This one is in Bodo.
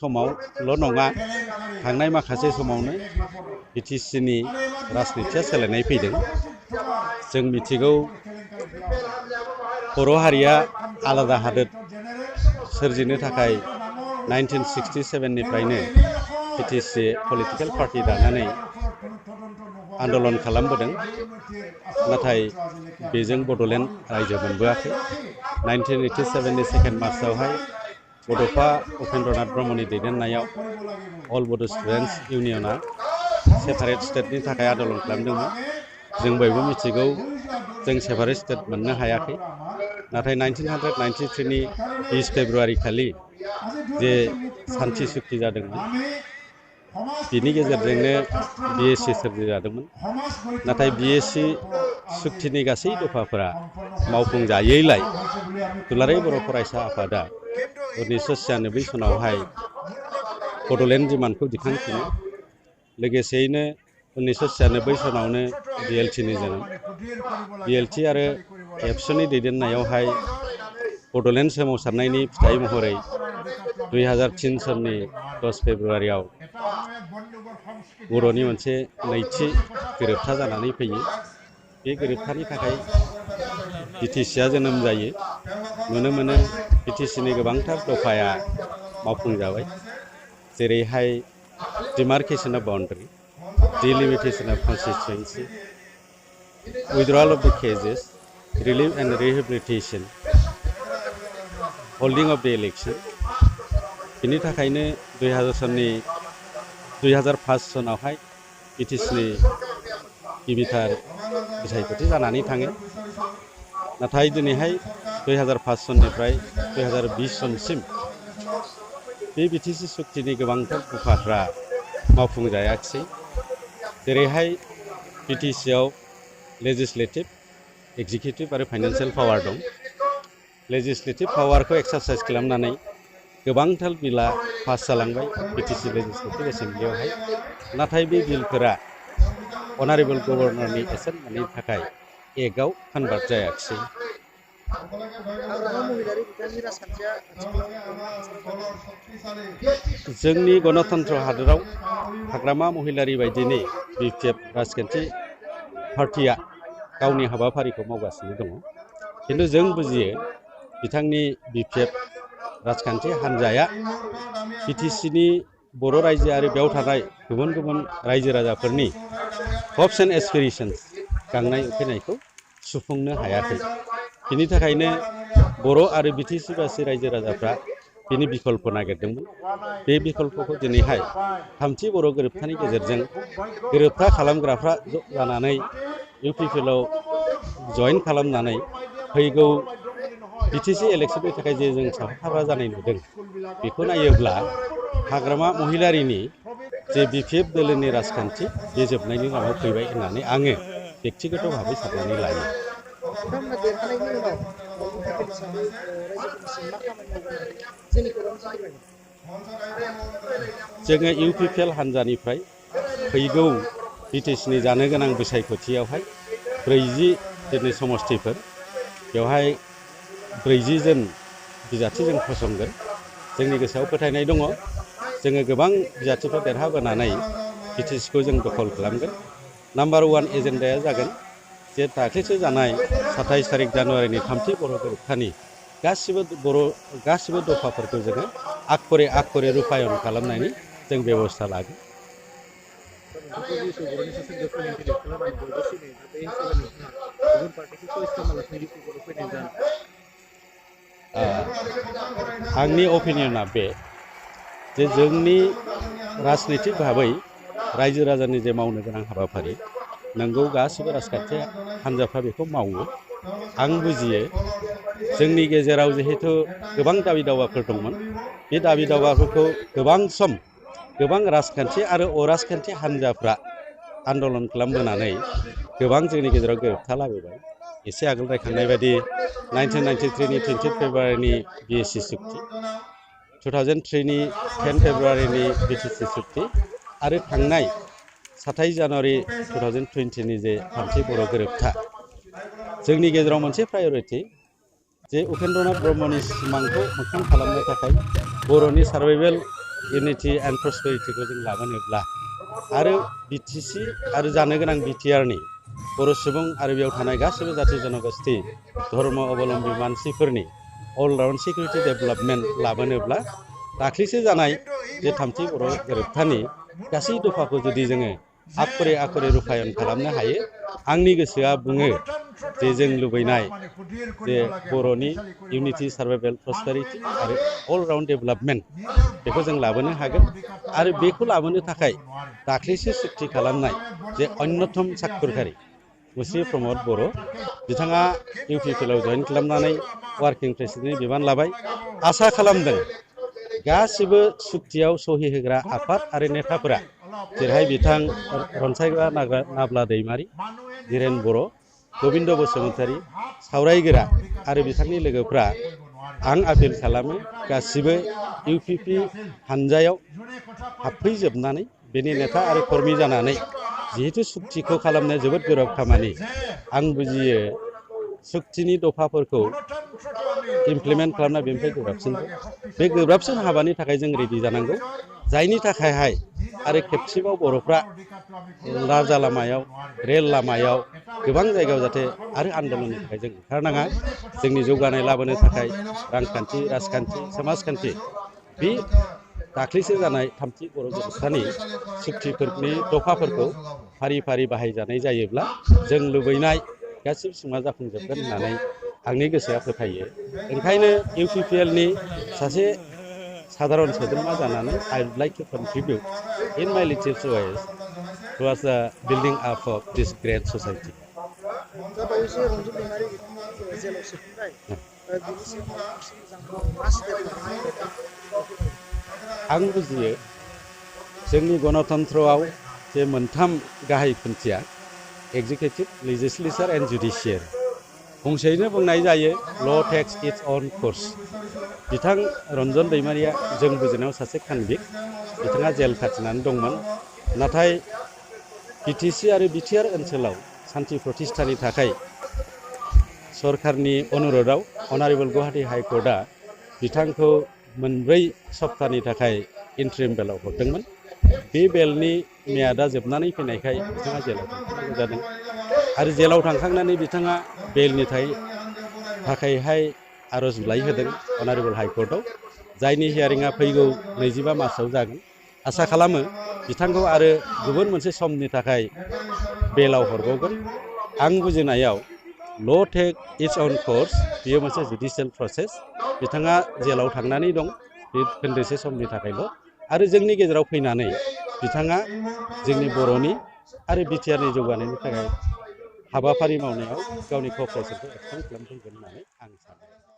समावल' नङा थांनाय माखासे समावनो बिटिसिनि राजनितिया सोलायनाय फैदों। जों मिथिगौ बर' हारिया आलादा हादोर सोरजिनो थाखाय 1967 निफ्रायनो बिटिसि पलिटिकेल पार्टी दानानै आन्दलन खालामबोदों। नाथाय बेजों बड'लेण्ड रायजो मोनबोआखै। 1987 नि 2 मार्चआवहाय बड'फा उपेन्द्रनाथ ब्रह्मनि दैदेननायाव अल बड' स्टुडेन्टस इउनियना सेपारेट स्टेटनि थाखाय आन्दलन खालामदोंमोन। जों बयबो मिथिगौ जों सेपारेट स्टेट मोननो हायाखै। नाथाय 1993 नि 20 फेब्रुआरि खालि जे सान्थि सुक्ति जादोंमोन बिनि गेजेरजोंनो बिएसि सोरजिजादोंमोन। नाथाय बिएसि सुक्तिनि गासै दफाफोरा मावफुंजायैलाय दुलाराय बर' फरायसा आफादा 1996 सनावहाय बड'लेण्ड डिमान्डखौ दिखांफिनो। लोगोसेयैनो 1996 सनावनो बिएलटिनि जोनोम। बिएलटि आरो एबसुनि दैदेननायावहाय बड'लेण्ड सोमावसारनायनि फिथाइ महरै 2003 सननि 10 फेब्रुआरियाव बर'नि मोनसे नैथि गोरोबथा जानानै फैयो। बे गोरोबथानि थाखाय बिटिसिआ जोनोम जायो। नुनो मोनो बिटिसिनि गोबांथार दफाया मावफुंजाबाय। जेरैहाय demarcation of boundary, delimitation of constituency, withdrawal of the cases, relief and rehabilitation, holding of the election. बिनि थाखायनो 2005 सनावहाय बिटिसिनि गिबिथार बिसायख'थि जानानै थाङो। नाथाय दिनैहाय 2005 सननिफ्राय 2020 सनसिम बे बिटिसि सुक्तिनि गोबांथार दफाफ्रा मावफुंजायाखिसै। जेरैहाय बिटिसिआव लेजिस्लेटिभ, एक्जिकिउटिभ आरो फाइनान्सियेल पावार दं। लेजिस्लेटिभ पावारखौ एक्सारसाइज खालामनानै गोबांथार बिला पास जालांबाय बिटिसि लेजिस्लेटिभ एसेम्ब्लियावहाय। नाथाय बे बिलफोरा अनारेबल गभर्नरनि एसेन्ट मोनैनि थाखाय एक्टआव कनभार्ट जायाखिसै। जोंनि गणतन्त्र हादोराव हाग्रामा महिलारि बायदिनि बिपिएफ राजखान्थि पार्टिया गावनि हाबाफारिखौ मावगासिनो दङ। खिन्थु जों बुजियो बिथांनि बिपिएफ राजखान्थि हान्जाया बिटिसिनि बर' रायजो आरो बेयाव थानाय गुबुन गुबुन रायजो राजाफोरनि हप्स एन्ड एसपिरेशन्स गांनाय उखैनायखौ सुफुंनो हायाखै। बिनि थाखायनो बर' आरो बिटिसिबासि रायजो राजाफ्रा बिनि बिकल्प नागिरदोंमोन। बे बिकल्पखौ दिनैहाय थामथि बर' गोरोबथानि गेजेरजों गोरोबथा खालामग्राफ्रा ज' जानानै इउपिपिएलआव जइन खालामनानै फैगौ बिटिसि इलेक्सननि थाखाय जे जों साखाफारा जानाय नुदों, बेखौ नायोब्ला हाग्रामा महिलारिनि जे बिपिएफ दोलोनि राजखान्थि बे जोबनायनि लामायाव फैबाय होननानै आङो बेक्तिगत भाबै साननानै लायो। जोङो इउपिपिएल हान्जानिफ्राय फैगौ बिटिसिनि जानो गोनां बिसायख'थियावहाय 40 जोंनि समस्तिफोर, बेवहाय 40 जन बिजाथि जों फसंगोन। जोंनि गोसोआव फोथायनाय दङ जोङो गोबां बिजाथिफोर देरहाबोनानै बिटिसिखौ जों दखल खालामगोन। नाम्बार 1 एजेन्डाया जागोन जे दाख्लैसो जानाय 27 तारिख जानुवारिनि थामथि बर' गोरोबथानि गासिबो दफाफोरखौ जोङो आखरे रुपायन खालामनायनि जों बेबस्था लागोन। आंनि अपिनियना बे जे जोंनि राजनितिक भाबै रायजो राजानि जे मावनो गोनां हाबाफारि, नोंगौ गासिबो राजखान्थि हान्जाफ्रा बेखौ मावो। आं बुजियो जोंनि गेजेराव जिहेतु गोबां दाबि दावाफोर दंमोन, बे दाबि दावाफोरखौ गोबां सम गोबां राजखान्थि आरो अराजखान्थि हान्जाफ्रा आन्दलन खालामबोनानै गोबां जोंनि गेजेराव गोरोबथा लाबोबाय। एसे आगोल रायखांनाय बायदि 1993 नि 20 फेब्रुआरिनि बिएसि सुक्ति, 2003 नि 10 फेब्रुआरिनि बिटिसि सुक्ति आरो थांनाय 27 जानुवारि 2020 नि जे थामथि बर' गोरोबथा, जोंनि गेजेराव मोनसे प्रायरिटि जे उपेन्द्रनाथ ब्रह्मनि सिमांखौ मोगथां खालामनो थाखाय बर'नि सार्भाइभेल इउनिटि एन्ड प्रसपेरिटिखौ जों लाबोनोब्ला आरो बिटिसि आरो जानो गोनां बिटिआरनि बर' सुबुं आरो बेयाव थानाय गासैबो जाथि जनगोष्ठि धर्म अबलम्बी मानसिफोरनि अलराउन्ड सिकिउरिटि डेभेलपमेन्ट लाबोनोब्ला दाख्लैसो जानाय जे थामथि बर' गोरोबथानि गासै दफाखौ जुदि जोङो आखरे रुपायन खालामनो हायो आंनि गोसोआ बुङो जे जों लुबैनाय जे बर'नि इउनिटि सार्भाइभेल प्रसपेरिटि आरो अलराउन्ड डेभेलपमेन्ट बेखौ जों लाबोनो हागोन आरो बेखौ लाबोनो थाखाय दाख्लैसो सुक्ति खालामनाय जे अन्यतम साक्षरकारि मुस्रि प्रमद बर' बिथाङा इउपिपिएलआव जइन खालामनानै वार्किं प्रेसिडेन्टनि बिबान लाबाय आसा खालामदों गासिबो सुक्तियाव सहि होग्रा आफाद आरो नेताफोरा जेरैहाय बिथां रनसायग्रा नाब्ला दैमारि धीरेन बर' गबिन्द बसुमतारी सावरायगोरा आरो बिथांनि लोगोफ्रा आं आपिल खालामो गासिबो इउपिपि हानजायाव हाबफैजोबनानै बेनि नेता आरो कर्मि जानानै जिहेतु सुक्तिखौ खालामनाया जोबोद गोब्राब खामानि आं बुजियो सुक्तिनि दफाफोरखौ इमप्लिमेन्ट खालामना बेनिफ्राय बे गोब्राबसिन हाबानि थाखाय जों रेडि जानांगौ जायनि थाखायहाय आरो खेबसेबाव बर'फ्रा राजा लामायाव रेल लामायाव गोबां जायगायाव जाहाथे आरो आन्दलननि थाखाय जों ओंखारनाङा जोंनि जौगानाय लाबोनो थाखाय रांखान्थि राजखान्थि समाजखान्थि बे दाख्लैसो जानाय थामथि बर' गोरोबथानि सुक्तिफोरनि दफाफोरखौ फारि फारि बाहायजानाय जायोब्ला जों लुबैनाय गासिबो सिमा जाफुंजोबगोन होननानै आंनि गोसोआ फोथायो ओंखायनो इउपिपिएलनि सासे साधारन सोद्रोमा जानानै I would like to contribute in my little choice towards the building up of this great society आं बुजियो जोंनि गणतन्त्रआव जे मोनथाम गाहाय खुन्थिया एक्जिकिउटिभ लेजिस्लेचार एन्ड जुडिसियेरि फंसेयैनो बुंनाय जायो ल टेक्स इट्स अन कर्स बिथां रन्जन दैमारिया जों बुजिनायाव सासे कनभिक्ट बिथाङा जेल खाथिनानै दंमोन नाथाय बिटिसि आरो बिटिआर ओनसोलाव सान्थि प्रतिष्ठानि थाखाय सरकारनि अनुर'दाव अनारेबल गुवाहाटी हाइकर्टआ बिथांखौ मोनब्रै सप्ताहनि थाखाय इन्ट्रिम बेलाव हरदोंमोन बे बेलनि मियादा जोबनानै फैनायखाय बिथाङा जेलाव थांनांगौ जादों आरो जेलाव थांखांनानै बिथाङा बेलनि थाखायहाय आर'ज बिलाइ होदों अनारेबल हाइकर्टआव जायनि हियारिंआ फैगौ 25 मार्चआव जागोन आसा खालामो बिथांखौ आरो गुबुन मोनसे समनि थाखाय बेलाव हरबावगोन आं बुजिनायाव ल टेक इट्स अन कर्स बेयो मोनसे जुडिशियेल प्रसेस बिथाङा जेलाव थांनानै दं बे खोन्दोसे समनि थाखायल' आरो जोंनि गेजेराव फैनानै बिथाङा जोंनि बर'नि आरो बिटिआरनि जौगानायनि थाखाय हाबाफारि मावनायाव गावनि क'पारेसनखौ एक्सटेन्ड खालामफैगोन होननानै आं सानो